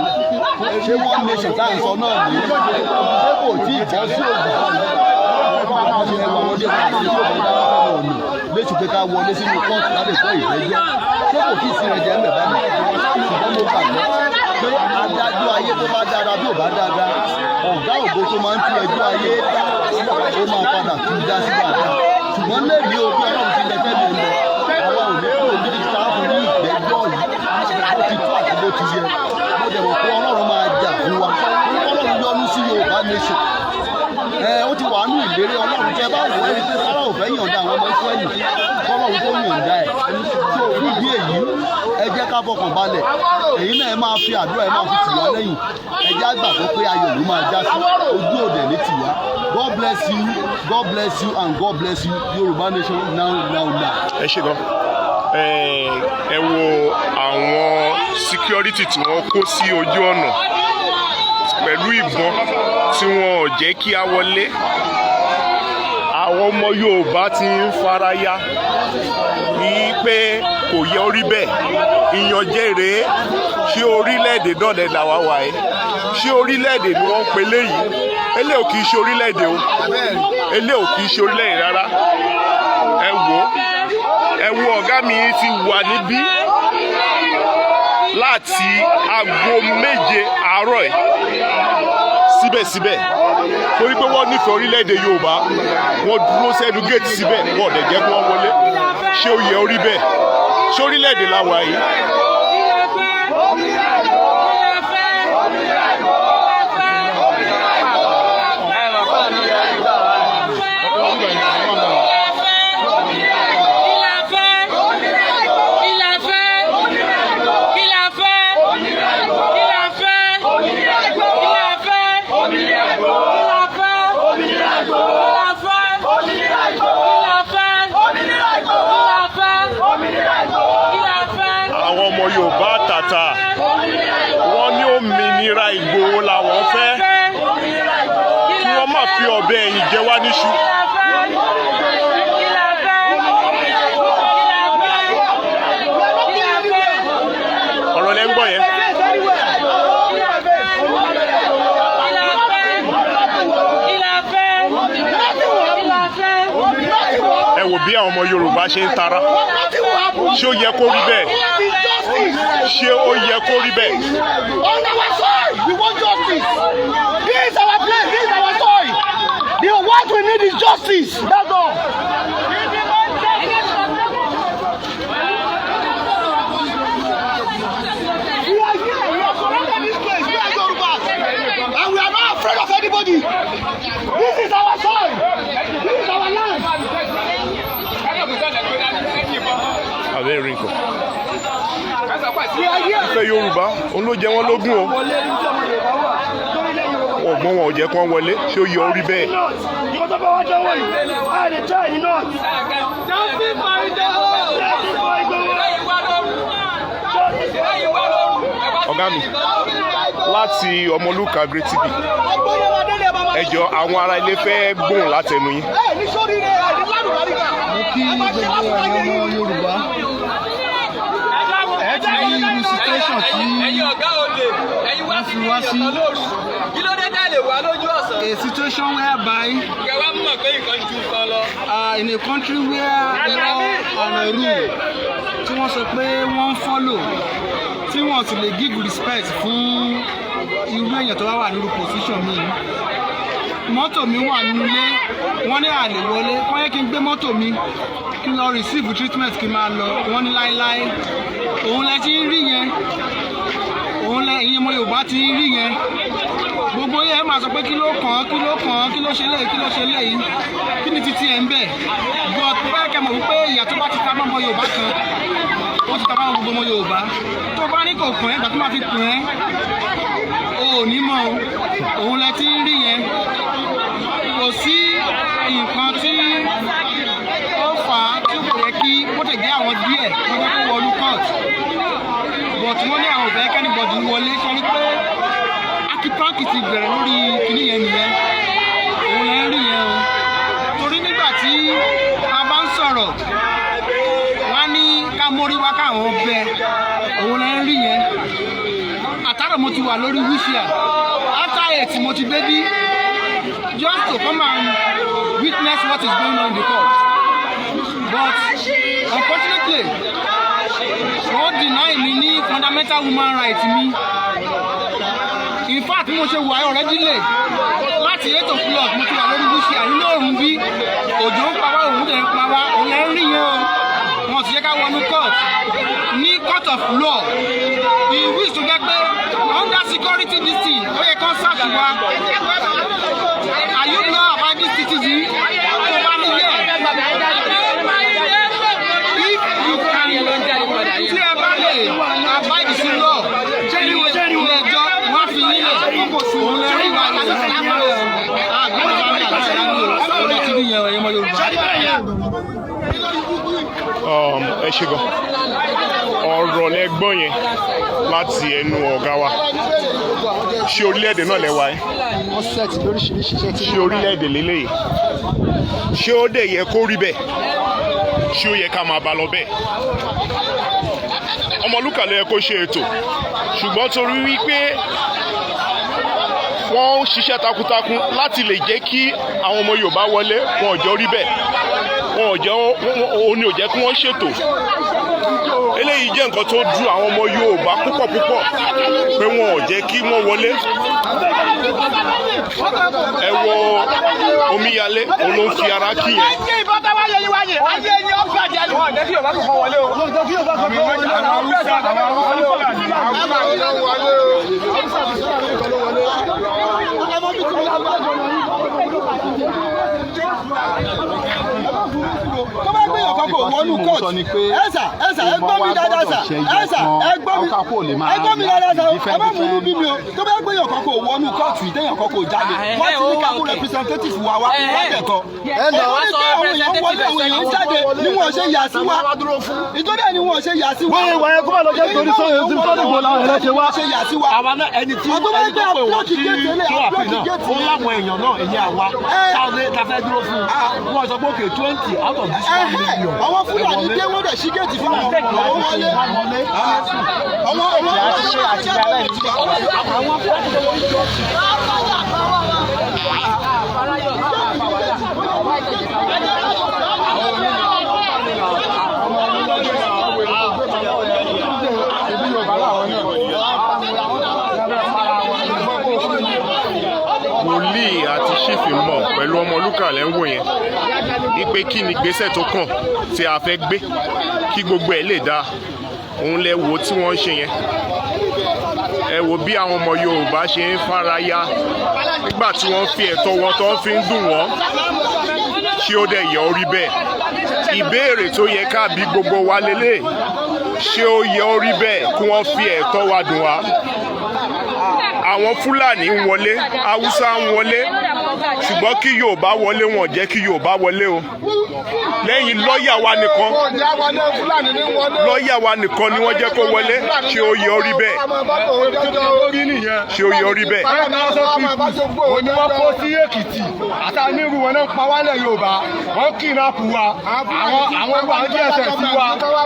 Ṣé wọ́n nation tá à ń sọ náà ní? Ṣé kò tí ì bọ́ sí ògùn báyìí? Ṣe ẹwà wọlé fún àti ìjọba ìdáwọ́ fẹ́ràn ọ̀nà léṣù pé ká wọlé sínú kóòtù láti gbọ́ ìgbẹ́jọ́? Ṣé kò tí ì sí rẹ̀ jẹ́ ńbẹ̀ báyìí? Ṣùgbọ́n mo gbàgbọ́ pé adájọ́ ayé tó bá dára, bí ò bá dára, ọ̀gá ògo tó máa ń tú ẹjọ́ ayé dá, ó máa padà tú dá sí dáadáa. Ṣùgbọ́n lẹ́ẹ̀mí o, bí Ọlọ́run ti lẹ́fẹ́ mi lọ, àwa ò ní kúrò níbi tí a fún ní ìgbẹ́jọ́ yìí bó ti tó àti bó ti yẹ. Mo dẹ̀ mọ̀ pé Ọlọ́run máa jà fún wa. Ọlọ́run yọ́nú sí Yorùbá nation. Ẹ ó ti wà nù ìlérí Ọlọ́run. Tẹ bá wọ ẹni pé Fáráò fẹ́ yọ̀ǹda àwọn ọmọ Ísírẹ́lì, kọ́lọ́run tó yọ̀ǹda ẹ̀. Tó fún ìdí èyí, ẹ jẹ́ ká fọkàn balẹ̀. Èyí náà, ẹ máa fi àdúrà, ẹ máa fi tì wá lẹ́yìn. Ẹ jẹ́ àgbà tó pé ayọ̀ ló máa já sí, ojú òde ní tiwa. God bless you, God bless you and God bless you. Yorùbá nation now, now, now. Ẹ ṣe gan. Ẹ wo àwọn security tí wọ́n kó sí ojú ọ̀nà pẹ̀lú ìbọn tí wọn ò jẹ́ kí a wọlé. Àwọn ọmọ Yorùbá ti ń faraya ní pé kò yẹ orí bẹ́ẹ̀. Ìyànjẹ rèé. Ṣé orílẹ̀-èdè náà lẹ́ làwa wà ẹ́? Ṣé orílẹ̀-èdè ni wọ́n ń pe léyìí? Eléyìí ò kì í ṣe orílẹ̀-èdè o, eléyìí ò kì í ṣe orílẹ̀-èdè rárá. Ẹ wò ó, ẹ wo, ọ̀gá mi ti wà níbí láti aago 7 àárọ̀ ẹ̀. Síbẹ̀síbẹ̀, torí pé wọ́n nífẹ̀ẹ́ orílẹ̀-èdè Yorùbá, wọ́n dúró sẹ́nu géètì síbẹ̀, wọ́n ò dẹ̀ jẹ́ kí wọ́n wọlé. Ṣé ó yẹ orí bẹ́ẹ̀? Ṣé orílẹ̀-èdè la wà yìí? Àwọn ọmọ Òmìnira Ìgbòho làwọn fẹ́, kí wọ́n má fi ọ̀bẹ ẹ̀yìn jẹ wá níṣu. Kí la fẹ́? Kí la fẹ́? Kí la fẹ́? Kí la fẹ́? Ọ̀rọ̀ lẹ́ ń gbọ́ yẹn. Kí la fẹ́? Kí la fẹ́? Kí la fẹ́? Kí la fẹ́? Ẹ wò bí àwọn ọmọ Yorùbá ṣe ń tara. Ṣé ó yẹ kó rí bẹ́ẹ̀? Ṣé ó yẹ kó rí bẹ́ẹ̀? On our soil, we want justice. This is our place, this is our soil. The what we need is justice. That's all. We are here, we are surrounded this place. We are Yorubas. And we are not afraid of anybody. This is our soil. This is our land. Àbẹ́ rí nǹkan. Ìfẹ́ Yorùbá òun ló jẹ wọ́n lógún o. Wọn gbọ́n, wọn ò jẹ́ kí wọ́n wọlé. Ṣé ó yẹ ó rí bẹ́ẹ̀? Nǹkan tó bá wá dánwò yìí, a lè try ní north. Justice for Igboho! Justice for Igboho. Ẹ̀yin wá lóru. Ọ̀gá mi láti Ọmọlúkà Great TV, ẹ jọ̀ọ́, àwọn ará ilé fẹ́ gbóhùn látẹnu yín. Ẹ ní sórí rẹ̀, ẹ ní lálùbáríkà. Mo kí gbogbo àwọn ọmọ Yorùbá. Ẹ ti rí irú situation tí Ẹ̀yin ọ̀gá olè, ẹ̀yin wá wọ́n sí fi wá sí. ọ̀sán lóru. Kí ló dé tẹ́ lè wá lójú ọ̀sán? A situation whereby Kẹ wá mọ̀ pé nǹkan ju nǹkan lọ. In a country where law and a rule tí wọ́n sọ pé wọ́n ń follow, tí wọ́n sì lè give respect fún irú èèyàn tó bá wà nírú position mi. Mọ́tò mi wà nínú ilé, wọ́n ní àlè wọlé. Wọ́n yẹ kí n gbé mọ́tò mi kí n lọ receive treatment, kí n máa lọ. Wọ́n ní láéláé. Òun lẹ ti ń rí yẹn, òun lẹ ìyẹn ọmọ Yorùbá ti ń rí yẹn. Gbogbo yẹn máa sọ pé kí ló kàn án, kí ló kàn án, kí ló ṣe léyìí, kí ló ṣe léyìí, kí ni títí ẹ̀ ń bẹ̀? But bẹ́ẹ̀ kẹ́ mọ̀ wípé ìyà tó bá ti ta mọ́mọ́ Yorùbá kan, ó ti ta bá gbogbo ọmọ Yorùbá. Tó bá ní kò kàn ẹ́, ìgbà tó máa fi kàn ẹ́, o ò ní mọ̀ o. Òun lẹ ti ń rí yẹn. Kò sí nǹkan tí ó fà á tí kò yẹ kí ó tẹ̀ jẹ́ àwọn díẹ̀ wọ́n jẹ́ kó wọnú court, but wọ́n ní àwọn ò fẹ́ kí anybody wọlé. Ṣe ni pé akípáǹkì ti bẹ̀rẹ̀ lórí kinní yẹn nìyẹn. Òun lẹ ń rí yẹn o. Torí nígbà tí a bá ń sọ̀rọ̀, wọ́n á ní ká mórí wá káwọn bẹ. Òun lẹ ń rí yẹn. Àtàrà mo ti wà lórí wheelchair, after 8 mo ti débí just to come and witness what is going on in the court, but unfortunately wọ́n deny mi ní fundamental human right mi. In fact, bí mo ṣe wà already late láti 8 o'clock. Mo ti wà lórí wheelchair nínú òrùn, bí òjò ń pa wá, òun dẹ̀ ń pa wá. Òun lẹ́ ń rí yẹn o. Wọn ti yẹ ká wọnú court, ní court of law, in which tó jẹ́ pé under security this thing, ó yẹ kán search wa. Are you law abiding citizen? Tó bá ní yẹ, if you can, tí ẹ bá lè abide sí law ní ilé ẹjọ́, wọ́n fi nílẹ̀. Òun lè rí wa láti fi nílẹ̀ àgbẹ̀dọ̀ bá mi àti ìlànà òun lè ti rí yẹn, ẹ̀yọ́ ọmọ Yorùbá. Ẹ ṣe gan. Ọ̀rọ̀ lẹ gbọ́ yẹn láti ẹnu ọ̀gá wa. Ṣé orílẹ̀-èdè náà lẹ́wà ẹ́? Wọ́n set lóríṣiríṣi iṣẹ́ tí Ṣé orílẹ̀-èdè lélẹ́yìí? Ṣé ó dẹ̀ yẹ kó rí bẹ́ẹ̀? Ṣé ó yẹ ká máa bá lọ bẹ́ẹ̀? Ọmọlúkà ló yẹ kó ṣe ètò, ṣùgbọ́n torí wípé wọ́n ń ṣiṣẹ́ takuntakun láti lè jẹ́ kí àwọn ọmọ Yorùbá wọlé, wọn ò jọ rí bẹ́ẹ̀, wọn ò jẹ́, òun ni ò jẹ́ kí wọ́n ṣètò. Eléyìí jẹ́ nǹkan tó dùn àwọn ọmọ Yorùbá púpọ̀ púpọ̀ pé wọn ò jẹ́ kí wọ́n wọlé. Ẹ wo omíyalé, òun ló ń fi ara kí yẹn. Ayé ìbọn táwa yẹ yín wáyé, ayé yín ó bàjẹ́ ni. Wọ́n jẹ́ kí Yorùbá kankan wọlé o. Wọ́n jẹ́ kí Yorùbá kankan wọlé o. Àwọn Haúsá, àwọn Haúsá ló wọlé o. Tó bá gbé ọ̀kan kò wọnú court, ẹ̀sà ẹ̀sà. Sà, ẹ gbọ́ mi dáadáa sà, ẹ sà, ẹ gbọ́ mi, ẹ gbọ́ mi dáadáa sà, ẹ má mú inú bí mi o. Tó bá gbé yàn kan kò wọnú kóòtù, ìdẹ́yàn kan kò jáde, wọ́n ti ní ká mú representative wa wá látẹ̀kọ́. Ẹ lọ wọ́n ní pé àwọn èèyàn wọlé, àwọn èèyàn jáde ni wọ́n ṣe yà sí wa. Ìtọ́jú ẹ̀ ni wọ́n ṣe yà sí wa. Wọ́n wà yẹn kó má lọ jẹ́ torí sọ́yìn tí sọ́dún gbò làwọn ẹ̀rẹ́ ṣe wá. Ṣe yà sí wa. Àwa náà, ẹni tí Ọdún ẹni tó pè wọ́n block sí gate lé, tó àpè block náà gate ó lé. láwọn èèyàn náà, ìyẹn àwa táwọn ta fẹ́ dúró fún un, wọ́n sọ pé okay, 20 out of this 1 million. Àwọn Fúlàní dé, wọ́n dẹ̀ ṣí géètì fún wọn, àwọn wọlé. Àwọn Fúlàní. Wòlíì àti sífì mọ̀ pẹ̀lú ọmọlúkà lẹ́ ń wò yẹn, wípé kí ni ìgbésẹ̀ tó kàn tí a fẹ́ gbé kí gbogbo ẹ̀ lè dáa. Òun lẹ wo tí wọ́n ń ṣe yẹn. Ẹ wo bí àwọn ọmọ Yorùbá ṣe ń faraya nígbà tí wọ́n fi ẹ̀tọ́ wọn tó ń fi ń dùn wọ́n. Ṣé ó dẹ̀ yẹ ó rí bẹ́ẹ̀? Ìbéèrè tó yẹ ká bí gbogbo wa lélẹ̀: ṣé ó yẹ ó rí bẹ́ẹ̀ kí wọ́n fi ẹ̀tọ́ wa dùn wá? Àwọn Fúlàní ń wọlé, Haúsá ń wọlé, ṣùgbọ́n kí Yorùbá wọlé, wọn jẹ́ kí Yorùbá wọlé o. Lẹ́yìn lọ́ọ̀yà wa nìkan, lọ́ọ̀yà wa nìkan ni wọ́n jẹ́ kó wọlé. Ṣé ó yẹ ó rí bẹ́ẹ̀? Ṣé ó yẹ ó rí bẹ́ẹ̀? Òní wọ́n kó sí Èkìtì àtàmírù wọn náà ń pa wálẹ̀ Yorùbá, wọ́n kidnap wa. Àwọn ẹgbẹ́ àwọn DSS wa,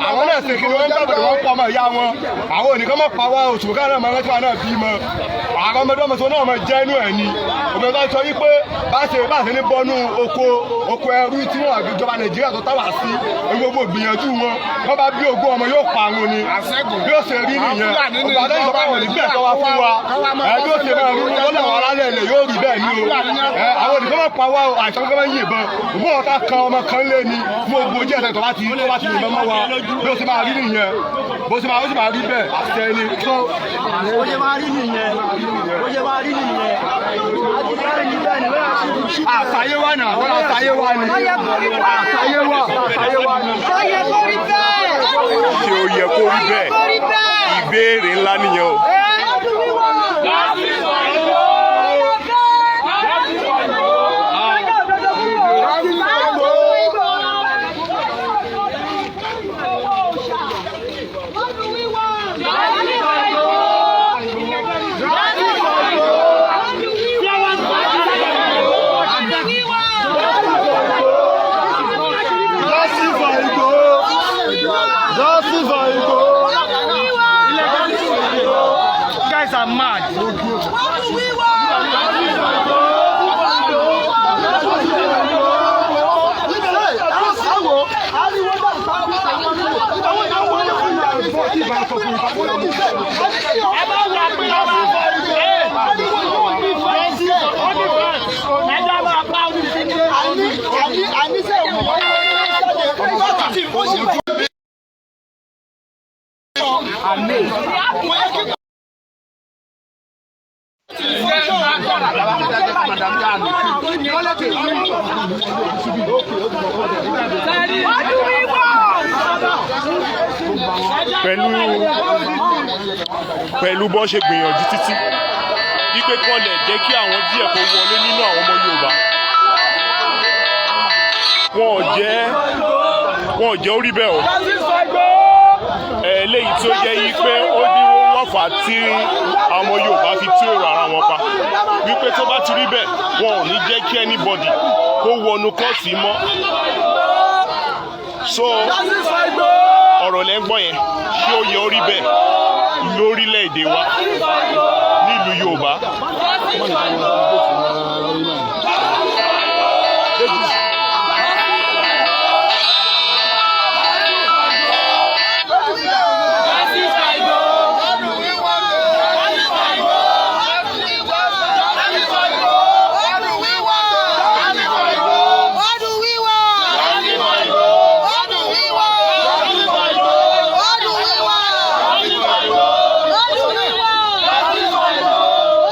àwọn náà ṣe kí wọ́n gbàgbọ́, wọ́n pa ọmọ ìyá wọn. Àwọn òní kan mọ̀ pa wá oṣù káà náà máa rántí wa náà bí mọ́ àwọn ọmọdé, ọmọ tó náà máa jẹ́ inú ẹ̀ ni òmìnira tó sọ wípé bá ṣe ní bọ́nú oko ẹrú tí wọ́n ìjọba Nàìjíríà tó táwà sí gbogbo gbìyànjú wọn. Wọ́n bá bí ogún ọmọ yóò pa àwọn ni bí ó ṣe rí nìyẹn. Ọgbà tó ìjọba wọn ní bẹ́ẹ̀ tọ́wá fún wa ẹ, bí ó ṣe máa rí wọn lọ́wọ́ alálẹ̀ ilẹ̀ yóò rí bẹ́ẹ̀ ni o. Ẹ àwọn òdìkọ́ máa pa wá o, àìsàn kọ́ máa ń yìnbọn ògbó ọ̀tá kan ọmọ kan lé ní fún ogun ojú ẹ̀sẹ̀ tó bá ti yìnbọn mọ́ wa. Bí ó ṣe máa rí nìyẹn, bó ṣe máa ó ṣe máa rí bẹ́ẹ̀ àṣẹ ni. Bó ṣe máa rí nìyẹn, bó ṣe máa rí nìyẹn. Àṣàyé wa náà, wọ́n àṣàyé wa ni, àṣàyé wa, àṣàyé wa ni. Ṣó yẹ kó rí bẹ́ẹ̀? Ṣé ó yẹ kó rí bẹ́ẹ̀? Ìbéèrè ńlá nìyẹn o. Justice for Igboho! Justice for Igboho! Guys are mad. Àníṣe òun jáde láti ó sì fún Pẹ̀lú bó ṣe gbìyànjú títí wípé kọ́ lẹ̀ jẹ́ kí àwọn díẹ̀ kó wọlé nínú àwọn ọmọ Yorùbá, wọn ò jẹ́ orí bẹ́ẹ̀ o. Eléyìí tí ó jẹ́ yí pé ó ní wọ́n fà á tí àwọn ọmọ Yorùbá fi tú èrò ara wọn pa, wípé tó bá ti rí bẹ́ẹ̀, wọn ò ní jẹ́ kí anybody kó wọnú kóòtù mọ́. So ọ̀rọ̀ lẹ́ ń gbọ́ yẹn. Ṣé ó yẹ ó rí bẹ́ẹ̀ lórílẹ̀‐èdè wa nílùú Yorùbá?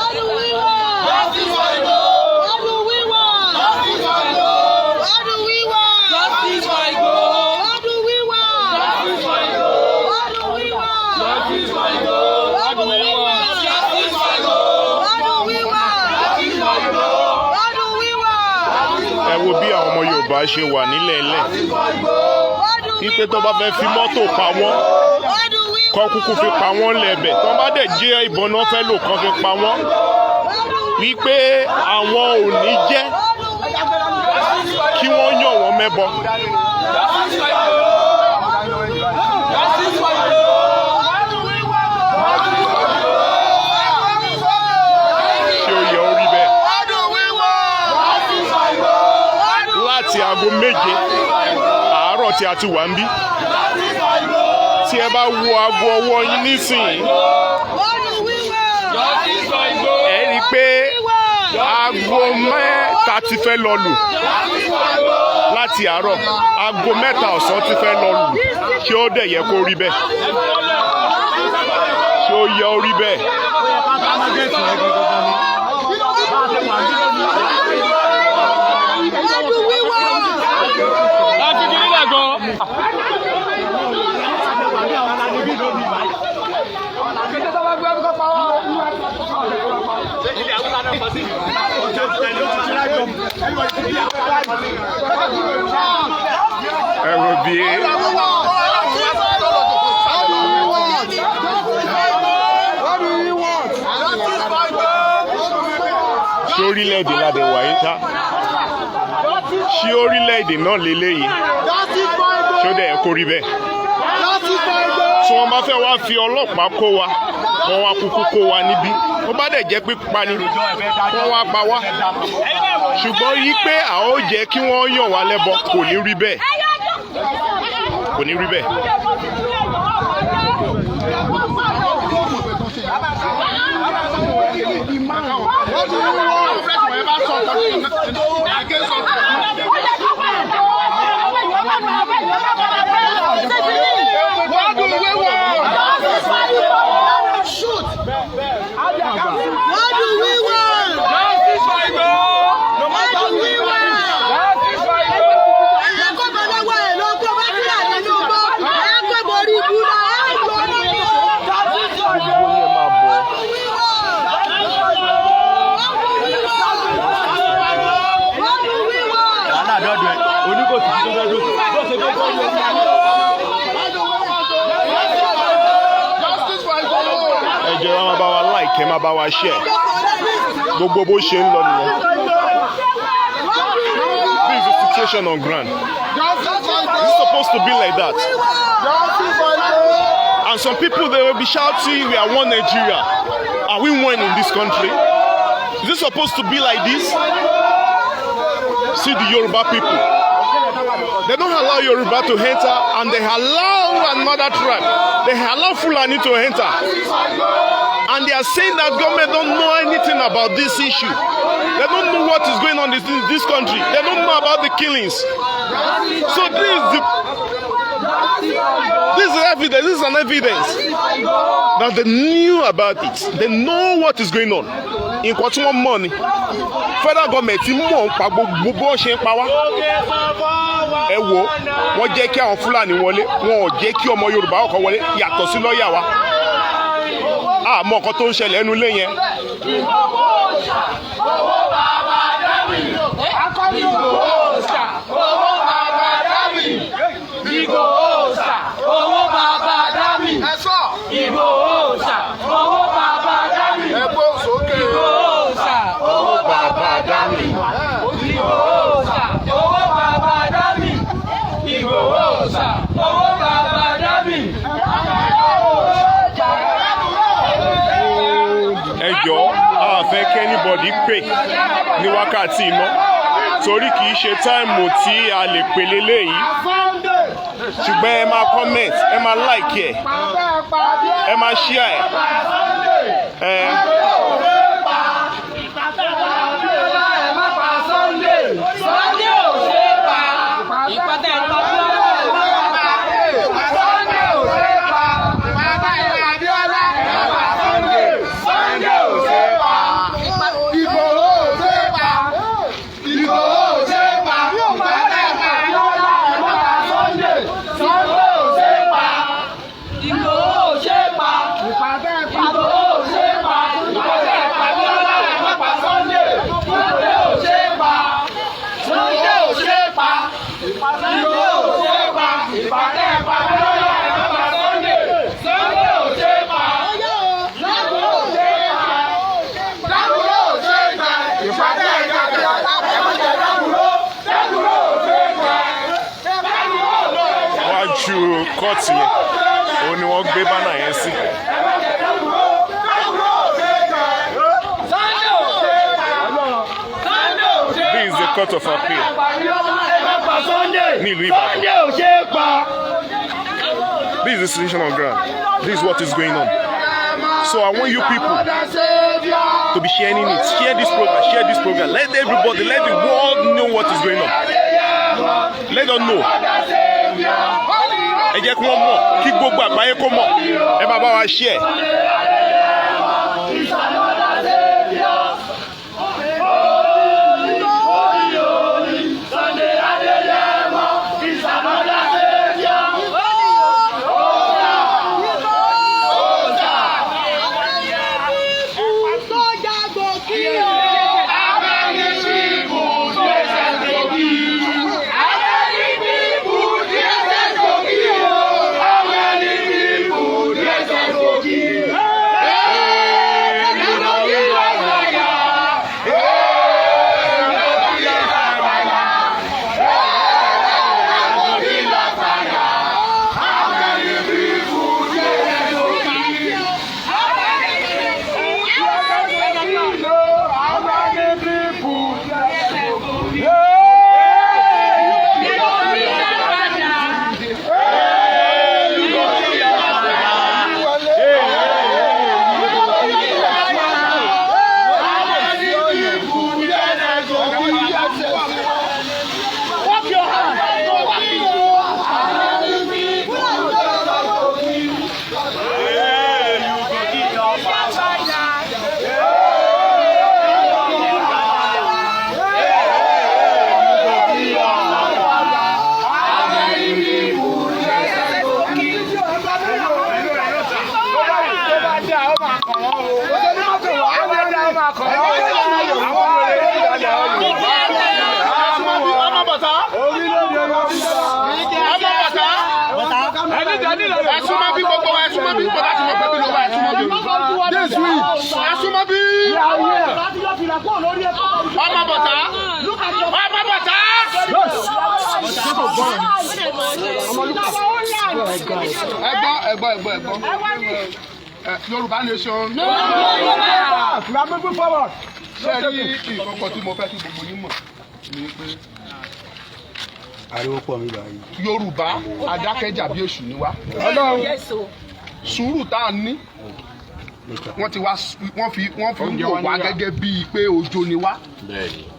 What do we want? Yorùbá ṣe wà nílẹ̀ ẹlẹ̀, wípé tó bá fẹ́ fi mọ́tò pa wọ́n, kọ́ kúkú fi pa wọ́n lẹ́bẹ̀, tó bá dẹ̀ jẹ́ ìbọn náà fẹ́ lò, kán fi pa wọ́n, wípé àwọn ò ní jẹ́ kí wọ́n yàn wọ́n mẹ́bọ. Ṣé ó yẹ ó rí bẹ́ẹ̀? Láti aago 7 àárọ̀ tí a ti wà ń bí, tí ẹ bá wo aago ọwọ́ yín nísìnyí, ẹ rí i pé aago 3 ti fẹ́ lọ lù. Láti àárọ̀, aago 3 ọ̀sán ti fẹ́ lọ lù. Ṣé ó dẹ̀ yẹ kó rí bẹ́ẹ̀? Ṣé ó yẹ ó rí bẹ́ẹ̀? Láti kí nílẹ̀ gan. Ẹ wo bí ṣé orílẹ̀-èdè ládẹ̀ wáyé tá? Ṣé orílẹ̀-èdè náà lélẹ́yìí? Ṣé ó dẹ̀ yẹ kó rí bẹ́ẹ̀? Tí wọ́n bá fẹ́ wá fi ọlọ́pàá kó wa, wọ́n wá kúkú kó wa níbí. Ó bá dẹ̀ jẹ́ pípa ni, wọ́n wá pa wá. Ṣùgbọ́n yí pé a ó jẹ́ kí wọ́n yàn wá lẹ́bọ, kò ní rí bẹ́ẹ̀, kò ní rí bẹ́ẹ̀. What do we want? What do we want? Justice for Igboho. What do we want? Justice for Igboho. Ẹ kó bọ́ lọ́wọ́ ẹ̀ ló kó bá sílẹ̀ nínú gbọ́. Ẹ kó borí ibú náà. Ẹ gbọ́ nínú. Gbogbo yẹn máa bọ̀. What do we want? Wàhálà dọ́dọ̀ ẹ̀ oníkòtì tó fẹ́ dùn bó ṣe fẹ́ tó lọ. Ẹ jẹ́ wá máa bá wa like, ẹ máa bá wa share. Gbogbo bó ṣe ń lọ nìyẹn. This is the situation on ground. It's supposed to be like that? And some people, they will be shouting, "We are one Nigeria." Are we one in this country? Is it supposed to be like this? See the Yoruba people. They don't allow Yoruba to enter, and they allow another tribe. They allow Fulani to enter. And they are saying that government don't know anything about this issue. They don't know what is going on in this country. They don't know about the killings. So this is evidence. This is an evidence that they knew about it. They know what is going on. Nǹkan tí wọ́n mọ̀ ni federal government mọ̀ ń pa gbogbo bó ṣe ń pa wá. Ẹ wo, wọ́n jẹ́ kí àwọn Fúlàní wọlé, wọn ò jẹ́ kí ọmọ Yorùbá ọkọ̀ wọlé yàtọ̀ sí lọ́ọ̀yà wa. Àmọ́ nǹkan tó ń ṣẹlẹ̀ ẹnu ilé yẹn. Owó bàbá Dámì. Ìgbòho ṣà. Owó bàbá Dámì. Ìgbòho ṣà. Owó bàbá Dámì. Ìgbòho ṣà. Owó bàbá Dámì. Ìgbòho ṣà. Owó bàbá Dámì. Ìgbòho ṣà. Owó bàbá Dámì. Ìgbòho ṣà. Owó bàbá Dámì. Ẹ jọ̀ọ́, a fẹ́ kí anybody pè ní wákàtí iná, torí kì í ṣe time tí a lè pè léléyìí. Ṣùgbọ́n ẹ máa comment, ẹ máa like ẹ, ẹ máa share ẹ. Sunday ò ṣe é pa. Ìpàtẹ ìlú Abíọ́lá ẹ̀ má pa. Sunday ò ṣe é pa. Ìpàtẹ ìlú Abíọ́lá ẹ̀ má pa Sunday. Sunday ò ṣe é pa. Ìgbòho ò ṣe é pa. Ìgbòho ò ṣe é pa. Ìpàtẹ ìlú Abíọ́lá ẹ̀ má pa Sunday. Sunday ò ṣe é pa. Ìgbòho ò ṣe é pa. Ìgbòho ò ṣe é pa. Ìpàtẹ Kóòtù yẹn òun ni wọ́n gbé banner yẹn sí. This is the Court of Appeal ní ìlú Ìbàdàn. This is the situation on ground. This is what is going on. So I want you people to be sharing it. Share this program. Share this program. Let everybody, let the world know what is going on. Let them know. Ẹ jẹ́ kí wọ́n mọ̀, kí gbogbo àgbáyé kó mọ̀. Ẹ máa bá wa share. Ẹ súnmọ́ bí, gbogbo wa, ẹ súnmọ́ bí, kó láti mọ̀ pé bí ló wà, ẹ súnmọ́ bí. Ẹ súnmọ́ bí. Ọmọ bọ̀tá. Ọmọ bọ̀tá. Ẹ gbọ́, ẹ gbọ́, ẹ gbọ́, ẹ gbọ́. Yorùbá nation. We are moving forward. Ṣé ẹ rí ìkọ̀kọ̀ tí mo fẹ́ kí gbogbo yín mọ̀ ni pé Ariwo pọ̀ mi báyìí. Yorùbá adákẹ́jà bí èṣù ni wá. Sùúrù tá a ní, wọ́n ti wá, wọ́n fi ń wò wá gẹ́gẹ́ bíi pé ojo ni wá.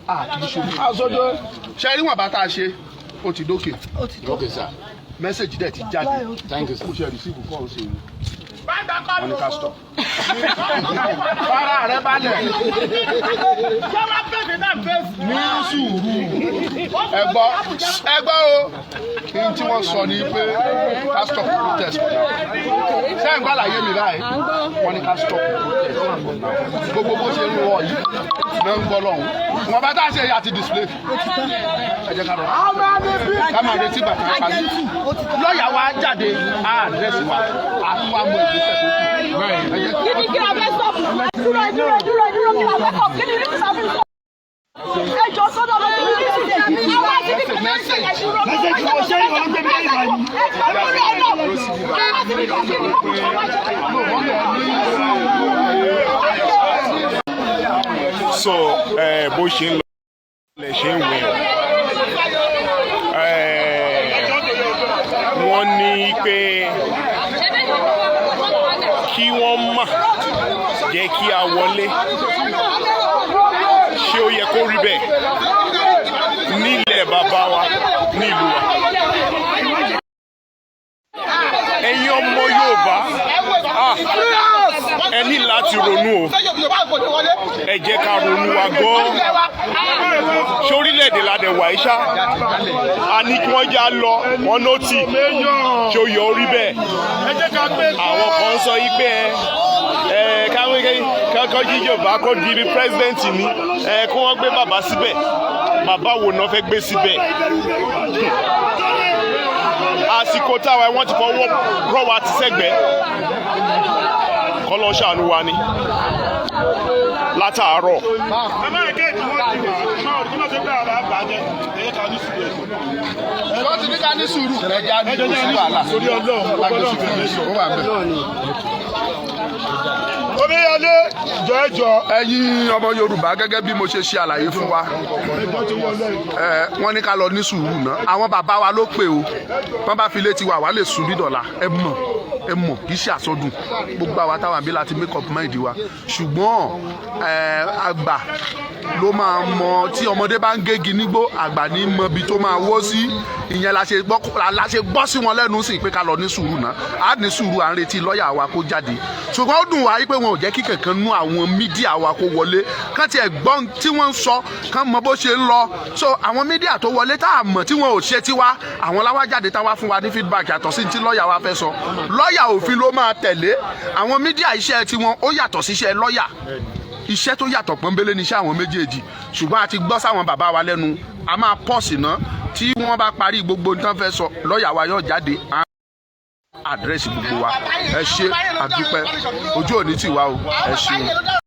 A kì í ṣojú. Ṣé rí wọn bá tá a ṣe, ó ti dókè. Message dẹ̀ ti jáde. Kò ṣe receive call ṣe ni. Wọ́n ní ká stop. Fara rẹ balẹ̀. Ní sùúrù. Ẹ gbọ́, ẹ gbọ́ o. Ní tí wọ́n sọ ni pé ká stop protest for now. Ṣé ẹ̀ ń gbọ́ àlàyé mi báyìí? Wọ́n ní ká stop protest for now. Gbogbo bó ṣe ń wọ̀ yìí náà ń gbọ́ lọ́hùn. Wọ́n bá tá a ṣe yà ti display. Ẹ jẹ́ ká lọ. Ká máa retí bàtà parí. Lọ́ọ̀yà wa jáde, á address wa, àtúwà mọ ìgbésẹ̀ tó kù. Ẹ jẹ́ Kí ni kí la fẹ́ stop? Dúró, dúró, dúró, dúró, kí la fẹ́ stop? Kí ni rí sáfì sọ? Ẹ jọ sọ́dọ̀ lọ sí ibi tí àwọn àti ibi tí wọ́n ṣe ẹ̀dúró. Ẹ jọ lórí ọ̀nà. Àwọn àti ibi tí wọ́n ṣe So bó ṣe ń lọ lẹ ṣe ń wẹ̀ wọ́n ní pé kí wọ́n má jẹ́ kí a wọlé. Ṣé ó yẹ kó rí bẹ́ẹ̀ nílẹ̀ bàbá wa, nílùú wa? Ẹ̀yin ọmọ Yorùbá, ah, ẹ ní láti ronú o. Ẹ jẹ́ ká ronú wa gan. Ṣé orílẹ̀-èdè la dẹ̀ wà iṣá a ní kí wọ́n já lọ wọn nótì? Ṣé ó yẹ orí bẹ́ẹ̀? Àwọn kan sọ yí pé ẹ káwọn kọ́kọ́ jíjọba kó di bí president ni ẹ kó wọ́n gbé bàbá síbẹ̀. Bàbá wo náà fẹ́ gbé síbẹ̀? Àsìkò táwa, wọ́n ti fọwọ́ rọ́ wa ti sẹ́gbẹ̀ẹ́. Kọ́lọ́un ṣàánú wa ni látàárọ̀. Ẹ má kéèkì wọn ti wà, ẹ má kí wọ́n ṣe pé àwọn àbájẹ ẹ̀yẹ ká ní sùúrù ẹ̀. Wọ́n ti ní ká ní sùúrù. Ẹja ní kò sí wàhálà. Sórí Ọlọ́run, Ọlọ́run fẹ́ẹ́ sọ. Ó wà bẹ́ẹ̀. Omíyalé jọ ẹjọ. Ẹ̀yin ọmọ Yorùbá, gẹ́gẹ́ bí mo ṣe ṣe àlàyé fún wa, ẹ wọ́n ní ká lọ ní sùúrù náà. Àwọn bàbá wa ló pè o. Wọ́n bá fi létí wa, wà lè sùn bí dọ̀la. Ẹ mọ̀, ẹ mọ̀, kì í ṣe àsọdùn. Gbogbo àwa táwa bí láti make up mind wa, ṣùgbọ́n ẹ àgbà ló máa mọ. Tí ọmọdé bá ń gégi nígbó, àgbà ní mọ ibi tó máa wó sí. Ìyẹn la ṣe gbọ́ sí wọn lẹ́nu sí pé ká lọ ní sùúrù náà. Á ní sùúrù, à ń retí lọ́ọ̀yà wa kó jáde. Ṣùgbọ́n ó dùn wá pé wọn ò jẹ́ kí kankan nú àwọn media wa kó wọlé, kán tiẹ̀ gbọ́ tí wọ́n ń sọ, kán mọ bó ṣe ń lọ. So àwọn media tó wọlé tá a mọ̀ tí wọn ò ṣe tiwa, àwọn láwá jáde táwa fún wa ní feedback yàtọ̀ sí ti lọ́ọ̀yà wa fẹ́ sọ. Lọ́ọ̀yà òfin ló máa tẹ̀lé àwọn media. Iṣẹ́ tiwọn ó yàtọ̀ sí iṣẹ́ lọ́ọ̀yà. Iṣẹ́ tó yàtọ̀ pọ́nbélé ní iṣẹ́ àwọn méjèèjì. Ṣùgbọ́n a ti gbọ́ sáwọn bàbá wa lẹ́nu. A máa pause ná. Tí wọ́n bá parí gbogbo nǹkan fẹ́ sọ, lọ́ọ̀yà wa yóò jáde á address gbogbo wa. Ẹ ṣé, àdúpẹ́. Ojú òní tì wá o. Ẹ ṣeun.